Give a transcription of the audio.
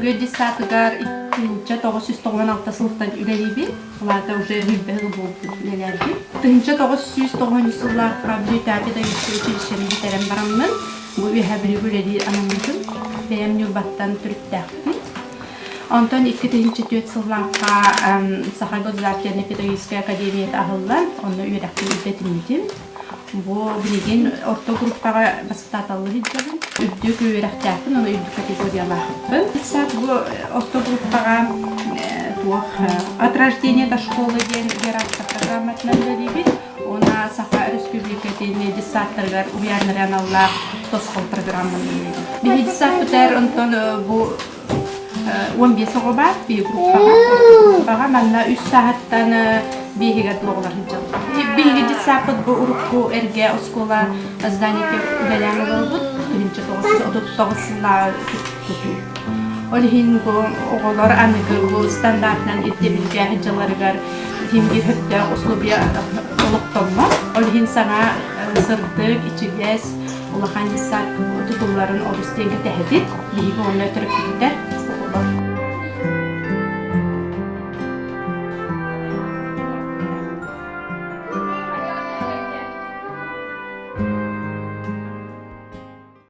Бүлүү детсадыгар 1996 сылтан үлэлиибин. Улаата уже 20 сыл буолбут үлэлээбитим. 1993 сыллаахха Бүлүүтээҕи педагогическай училищены бүтэрэн бараммын, бу Үөһээ Бүлүүгэ үлэлиир анаммытым. Бэйэм Ньурбаттан төрүттээхпин. Онтон 2004 сыллаахха Саха государственнай педагогическай академията аһыллан, онно үөрэхпин үрдэтиммитим. Бу билигин орто группаҕа баспытааталлыы сылдьабын. Үрдүк үөрэхтээхпин, уонна үрдүк категориялаахпын. Саат бу орто группаҕа туох от рождения до школы диэн гераптар программатынан үлэлиибит. Уонна Саха Өрөспүүбүлүкэтин детсадтарыгар уһуйааннары аналлаах тосхол программаны үлэлиибит. Биһиги детсадпытыгар онтон бу 15 оҕо баар биир группаҕа. Группаҕа манна үс сааһыттан биэһигэр оҕолор сылдьаллар. Биһиги детсадпыт бу урукку эргэ оскуола зданиега үлэлээн олорбут. 1939 сыллааҕы тутуу. Ол иһин бу оҕолор аныгы бу стандартынан ирдэбилгэ сылдьалларыгар иһин сөптөөх условия олохтонно. Ол иһин саҥа сырдык, ичигэс, улахан детсад тутулларын олус диэн кэтэһэбит. Биһиги уонна төрөппүттэр оҕолор.